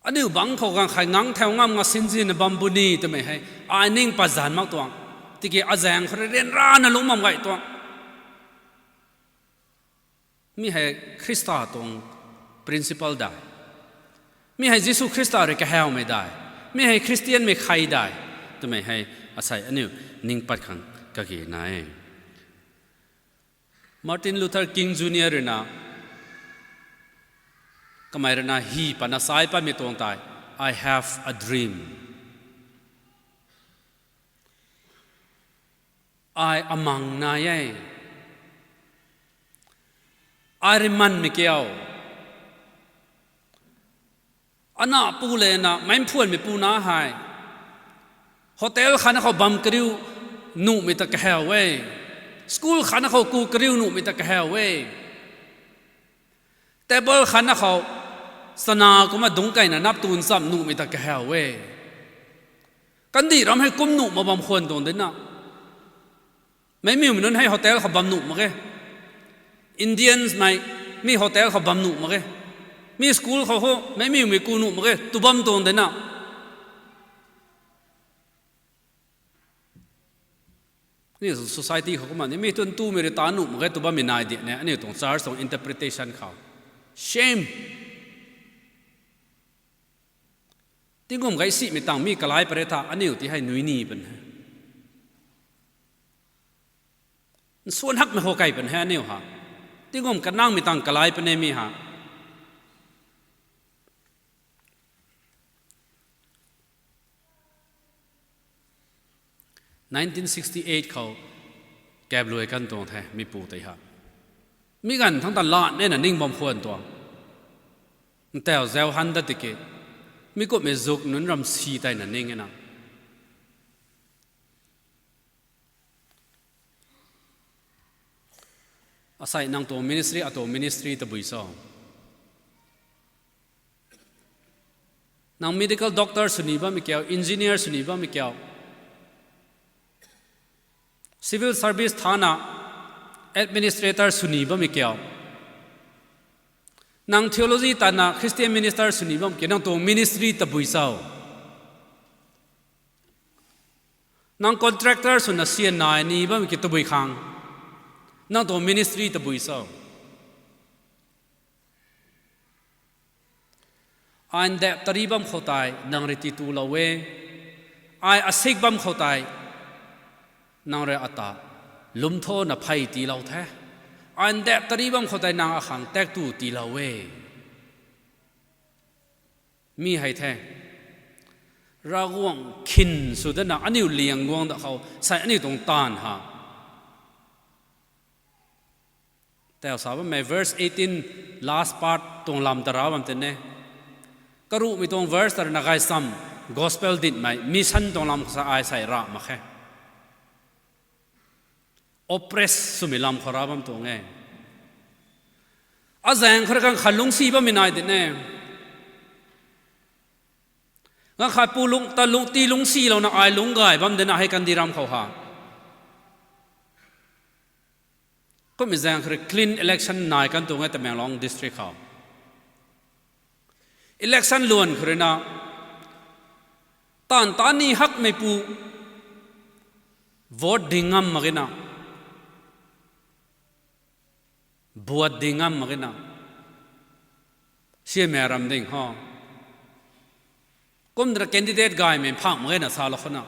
Aniu bangc khou ganv khai ngang thau ngam nga sinzina bam bu ni twmei hei ai ning pat zanc mak tuang. Tiki azaeng khou rui ryanrana lungc bam gay tuang. Mi hei Khrista tuang principle dai. Mi hei Jisu Khrista rui kahawmei dai. Mi hei Khristianmei khai dai. Twmei hei asei aniu ning pat khang kage na e. Martin Luther King Junior rui na, kamei rui na hi patna sai patmei tuang tei, I have a dream. Ai amang nai e. Ai rimanmei kiu. Ana pu le na, meic phuanmeipu na hei hotel khatna khou bam kariu nuhmei ta kahaw e. School khatna khou ku kariu nuhmei ta kahaw e. Table khatna khou chana kumna dungc keyna nap tu ncham nuhmei ta kahaw e. Kandih ram hei kum nuh mak bam khwan tuang de na. Meimiumei nunc hei hotel khou bam nuh mak ge. Indiansmei mi hotel khou bam nuh mak ge. Mi school khou ho meimiumei ku nuh mak ge tw bam tuang de na. Aniu society khou kumna ni mi tun tumei rui ta nuh mak ge tw bammei nai di ne, aniu tuang church tuang interpretation khou. Shame. Tingkum gay simei tang mi kalai pare tha aniu ti hei nui ni pan he. Nsuan hakmei khou kei pan he aniu ha. Tingkum kanangmei tang kalai pan e mi ha. Nineteen sixty-eight khou kapluai kan tuang the mipu tei ha. Mi ganv thangc ta lat nena ning bam khwan tuang. Ntau zau han dat tiki mi kumhmei zuk nunc ram si tei na ning e na. Asei nang tuang ministry, atuang ministry tabui cho? Nang medical doctor sw ni bammei kiu, engineer sw ni bammei kiu, civil service thana administrator sw ni bammei kiu, nang theology tana Christian minister sw ni bam kiu, nang tuang ministry tabui cho? Nang contractor swna sian nai ni bam kiu tabui khang, nang tuang ministry tabui cho? Ai ndap tari bam khou tei nang rui titulou e. Ai asik bam khou tei nang rui ata lwmthona phey tiilou the. Ai ndap tari bam khou tei nang akhang taktu tiilou e. Mi hei the. Ravguangc khin sw dana aniu liang guang da khou sei aniu tuang taanv ha. Tau sa bammei verse eighteen last part tuang lam ta ra bam tei ne. Karuhmei tuang verse ta rui na gaychamv, gospel dinhmei, mission tuang lam khou sa ai sei rah mak khe. Oppress swmei lam khou ra bam tuang e. Azaeng khou rui ganv khat lungcsi bammei nai di ne. Ganv khat pu lung, ta lung, tii lungcsilouna ai lungc gay bam de na hei kandih ram khou ha. Kummei zaeng khou rui clean election nai kan tuang e Tamenglong district khou. Election luan khou rui na, taanv ta ni hakmeipu vote ding ngam mak ge na, buat ding ngam mak ge na, sianmei ram ding ho. Kum dra candidate gaymei phang mak ge na salou khou na.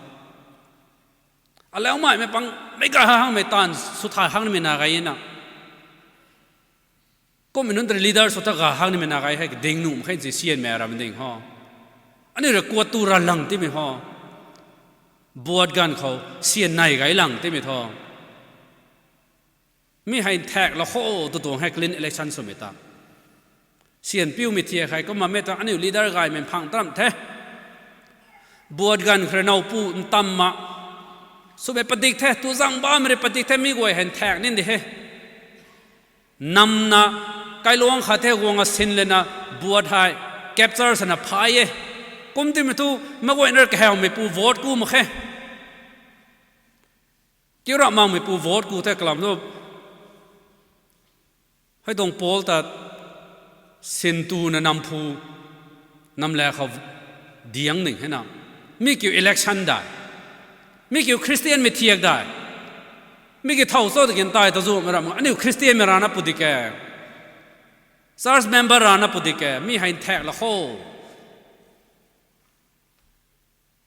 Alaumaimei pang mei gay hangmei taanv sw thay hang nimei na gay na. Kummei nunc ta leader sw ta gay hang nimei na gay hei ding nuh mak khe si sianmei ram ding ho. Aniu rui kuat tu ra lang timei ho. Buat ganv khou sian nei gay lang timei tho. Mi hei nthaek lou kho tu tuang hei clean election swmei ta. Sian piumei thiak hei kumna mei ta aniu leader gaymei phang taram the. Buat ganv khou rui now pu ntamna swmei padik the, tu zang bammei rui padik the, mi guay hei nthaek nin di he. Namna kailuang khat the guang a sin lena buat hei capture sana phay e. Kum timei thu meic guayna kahawmeipu vote ku mak khe. Kiu ra makmeipu vote ku the kalam thu. Hei tuang Paul ta sin tuna namphu, namla khou diang ning hei na. Mi kiu election dai. Mi kiu Christianmei thiak dai. Mi kiu thow cho ta kin tai ta zuhmei ram aniu Christianmei rana pu di ke. Church member rana pu di ke. Mi hei nthaek lou kho.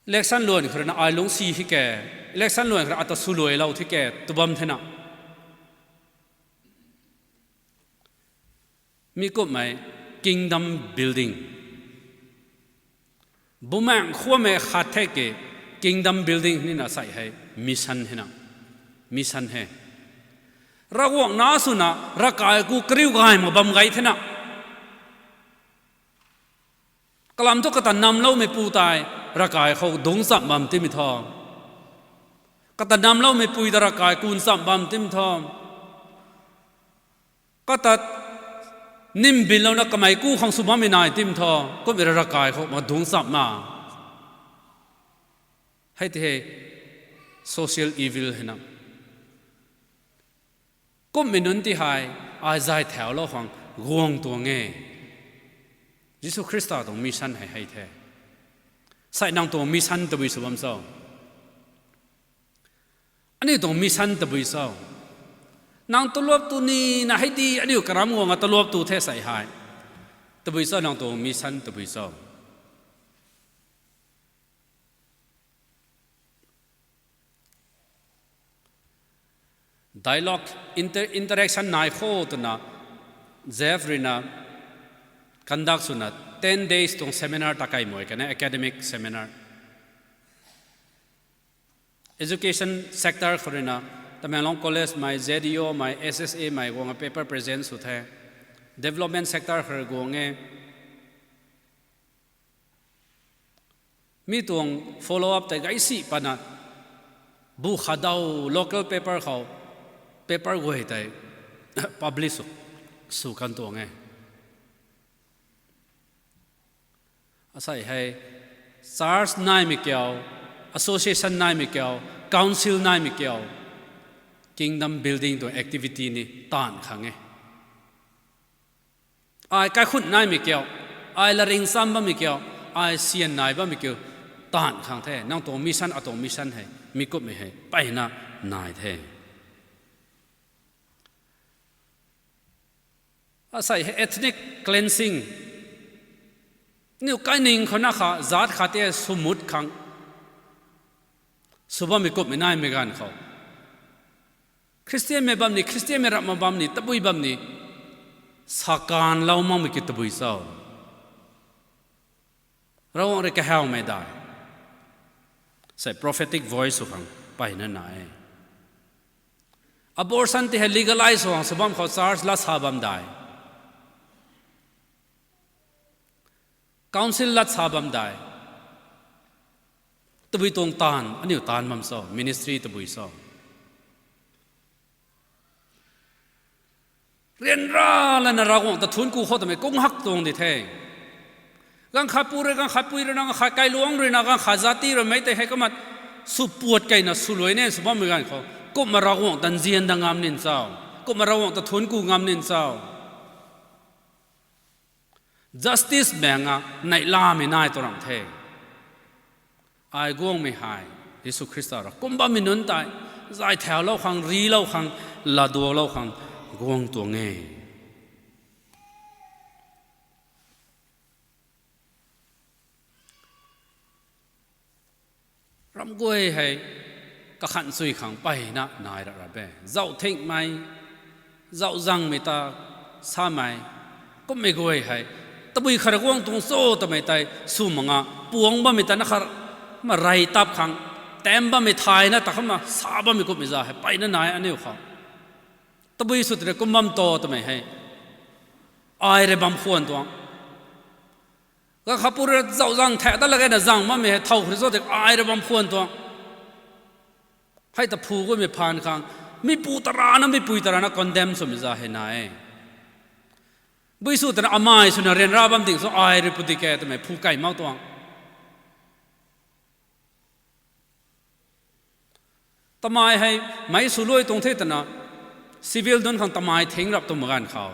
Election luan khou rui na ai lungcsi hi ke, election luan khou rui ata swluailou thi ke, tu bam the na. Mi kummei kingdom building. Bumaengh khuamei khat the ke kingdom building ni na sei hei mission hei na. Mission hei. Ravguangc na swna ravkai ku kariu gay mak bam gay the na. Kalam thu kata namloumeipu tei ravkai khou dungc cham bam timei tho. Kata namloumeipui ta ravkai kun cham bam timei tho. Kata nimbinlouna kamei ku khang sw bammei nai timei tho. Kummei ravkai khou ma dungc cham na. Hei ti hei social evil hei na. Kummei nunc ti hei ai zay thaulou khang guang tuang e. Jisu Khrista tuang mission hei hei the. Sei nang tuang mission tabui sw bam cho? Aniu tuang mission tabui cho? Nang taluap tu ni na hei di aniu karam guang a taluap tu the sei hei. Tabui cho nang tuang mission tabui cho? Dialogue, inter-, interaction nai kho twna Jeff rui na conduct swna ten days tuang seminar ta kaimei kan e, academic seminar. Education sector khou rui na Tamenglong College mei, Z D O mei, S S A mei guang a paper present sw the. Development sector khou rui guang e. Mi tuang follow up tei gaisi patna bu khadau local paper khou paper guay tei publish sw, sw kan tuang e. Asei hei church naimei kiu, association naimei kiu, council naimei kiu, kingdom building tuang activity ni taanv khang e. Ai kaikhun naimei kiu, ai laring cham bammei kiu, ai sian nai bammei kiu, taanv khang the. Nang tuang mission, atuang mission hei mi kummei hei mpeyna nai the. Asei hei ethnic cleansing. Niu kaining khou na kha, zaat khat te swmut khang sw bammei kummei naimei ganv khou Khristianmei bam ni, Khristianmei ramh mak bam ni, tabui bam ni, sakaanlou makmei ki tabui cho? Ravguangc rui kahawmei dai. Sei prophetic voice sw khang mpeyna nai e. Abortion ti hei legalize sw hang sw bam khou church lat sa bam dai. Council lat sa bam dai. Tabui tuang taanv, aniu taanv bam cho, ministry tabui cho. Ryanra lana Ravguangc ta thuanc ku khou twmei kung hak tuang di the. Ganv khat pu rui, ganv khat pui rui na, ganv khat kailuangc rui na, ganv khat zati rui mei tei hei kumna sw puat keyna swluai ne sw bammei ganv khou, kumna Ravguangc ta nzian dat ngam nin cho, kumna Ravguangc ta thuanc ku ngam nin cho. Justice mei nga neihlamei nai tu ramh the. Ai guangmei hei Jisu Khrista rui kum bammei nunc tei zay thaulou khang, rilou khang, laduaklou khang guang tuang e. Ramh guay hei kakhan chui khang mpeyna nai ra ra be. Zauh thingmei, zauh zangmei ta samei, kummei guay hei tabui khat rui guang tuang cho twmei tei sw mak nga, puang bammei ta na khat ma rey tap khang, tam bammei thayna ta kumna sa bammei kummei za hei mpeyna nai aniu khou. Tabui sw tei kum bam to twmei hei ai rui bam khwan tuang. Ganv khat pu rui zauh zang thak dat lak gayna zang bammei hei thow khou rui cho tei ai rui bam khwan tuang. Hei ta phu guaymei phaan khang, mi pu tarana, mi pui tarana condemn swmei za hei nai e. Bui sw tana amei swna ryanra bam ding cho ai rui pu di ke twmei phu key mak tuang. Tamei hei meic swluai tuang the twna, civil dunc khang tamei thing rap tu mak ganv khou,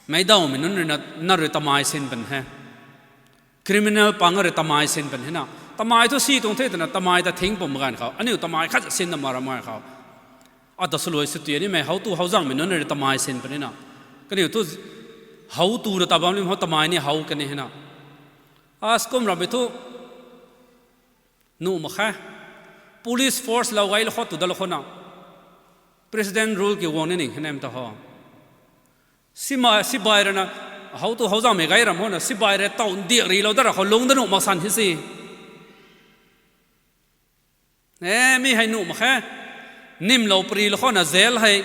meic dawmei nunc rui na, na rui tamei sin pan he. Criminal pang rui tamei sin pan he na. Tamei thu si tuang the twna tamei ta thing pum mak ganv khou, aniu tamei khat sinna mak ram ganv khou, ata swluai sw ti nimei howtu howzangmei nunc rui tamei sin pan he na. Kaniw thu howtu rui ta bam lim how tamei ni how kan he na. As kum rammei thu nuh mak khe. Police force lou gay lou khou tu dat lou khou na, president rule ki guang ni ning he nem ta ho. Sima, sibai rui na, howtu howzangmei gay ram khou na, sibai rui tow ndiak rilou dat ra khou lungc dat nuh mak san he si. E, mi hei nuh mak khe. Nimlou pari lou khou na jail hei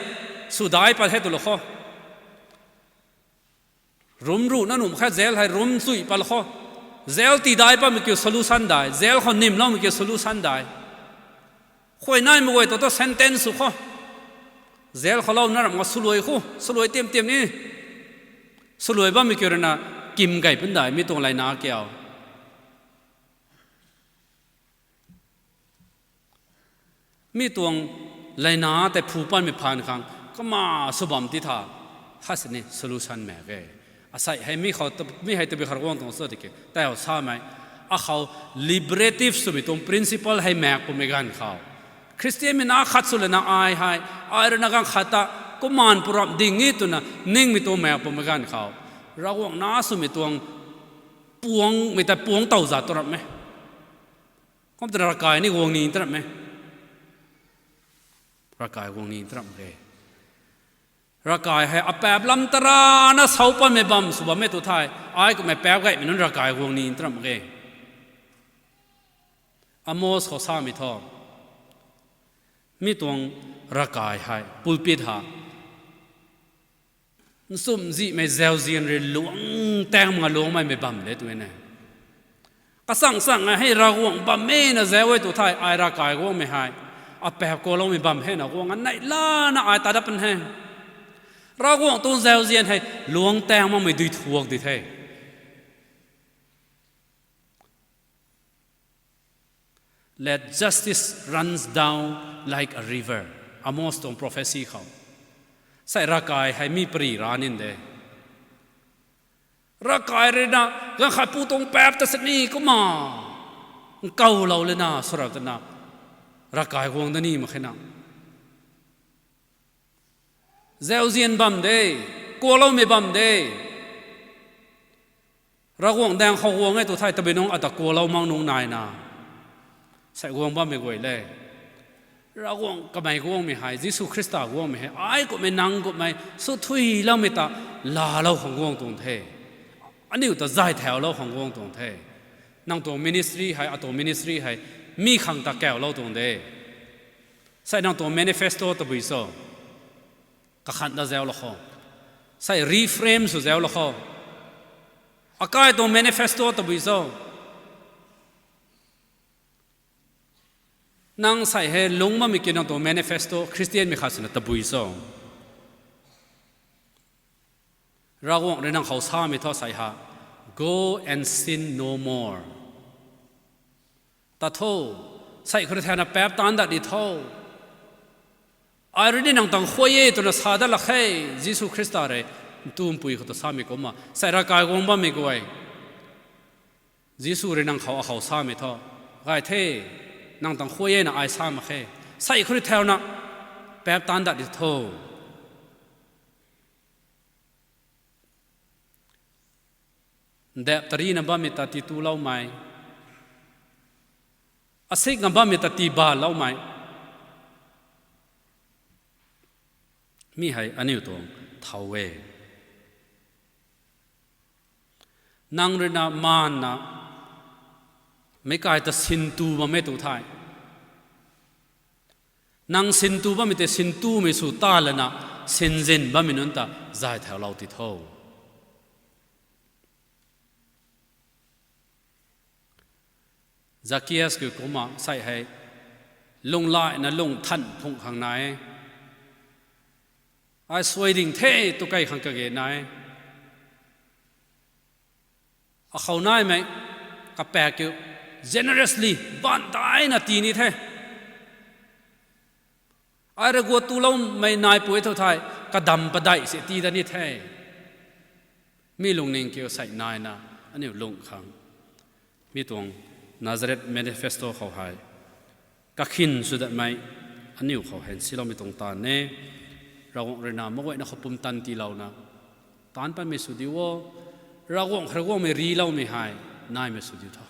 sw dai pat he tu lou khou. Room ruhna nuh mak khe, jail hei room chuih pat lou khou. Jail tii dai patmei kiu solution dai, jail khou nimloumei kiu solution dai. Khuay naimei guay tu tu sentence sw khou, jail khou louna ram nga swluai khou, swluai tiam tiam ni. Swluai bammei kiu rui na kim gay pun dai, mi tuang layna kiu. Mi tuang layna tei phu patmei phaan khang kumna sw bam ti tha, ha sini solution mak ge. Asei hei mi khou, mi hei tabui khat guang tuang cho tiki, tei samei, akhou liberative swmei tuang principle hei mak pumei ganv khou, Khristianmei na khat sw lana ai hei, ai rui na ganv khat ta kumna pu rap ding e twna ningmei tuang mak pumei ganv khou, Ravguangc na swmei tuang puangmei ta puang tow zat tu rap e. Kum twna ravkai ni guang ni ta rap e. Ravkai guang ni ta rap mak ge. Ravkai hei apaap lam tarana sau patmei bam sw bam e tu thei, ai kummei paap gaymei nunc ravkai guang ni ta rap mak ge. Amos khou samei thu, mi tuang ravkai hei pulpit ha nchumhzihmei zauzian rui luang taeng mak nga luangmei mei bam de tu e. Kachang chang hei Ravguangc bam e na zauc e tu thei, ai ravkai guangmei hei apaap kuakloumei bam hena guang a neihlana ai ta dat pun he. Ravguangc tuang zauzian hei luang taeng makmei dui thuak di the. Let justice runs down like a river. Amos tuang prophecy khou, sei ravkai hei mi pari ra nin de. Ravkai rui na ganv khat pu tuang paap ta sini kumna nkaulou lana sw rap twna ravkai guang da ni mak khe na. Zauzian bam de, kuakloumei bam de. Ravguangc daeng khou guang e tu thei tabui nungc ata kuaklou mak nungc naina, sei guang bammei guay le. Ravguangc kamei guangmei hei, Jisu Khrista guangmei hei ai kummei nang kummei sw thuiloumei ta laalou khang guang tuang the. Aniu ta zay thaulou khang guang tuang the. Nang tuang ministry hei, atuang ministry hei mi khang ta kaulou tuang de. Sei nang tuang manifesto tabui cho? Kakhan ta zauc lou khou, sei reframe sw zauc lou khou, akai tuang manifesto tabui cho? Nang sei hei lungc bammei ki nang tuang manifesto Khristianmei khat swna tabui cho? Ravguangc rui nang khou samei thu sei ha, Go and sin no more. Ta tho, sei khou rui thauna paap taanc dat di tho. Ai rui ni nang tang khuay e twna sa dat lak khe. Jisu Khrista rui ntumpui khou ta samei kumna sei ravkai guang bammei guay, Jisu rui nang khou akhou samei thu, gay the, nang tang khuay e na ai sa mak khe. Sei khou rui thauna paap taanc dat di tho. Ndap tarina bammei ta tiituloumei, asik nga bammei ta tiibaloumei, mi hei aniu tuang thow e. Nang rui na maanna meic kai ta sintu bammei tu the. Nang sintu bammei tei sintumei sw ta lana, sinzin bammei nunc ta zay thaulou ti tho. Zakias kiu kumna sei hei lunghlaina lung than phung khang nai e. Ai suai ding the tu kei khang kage nai e. Akhou naimei kapaek kiu generously baanv daina tii ni the. Ai rui guat tuloumei nai pui tho thei, kadam padeih si tii dat ni the. Mi lungning kiu sei naina aniu lung khang, mi tuang Nazareth Manifesto khou hei kakhin sw datmei aniu khou hei siloumei tuang taanv e. Ravguangc rui na meic guayna khou pumtan tiilouna taanc patmei sw diu o. Ravguangc khou rui guangmei riloumei hei naimei sw diu tho.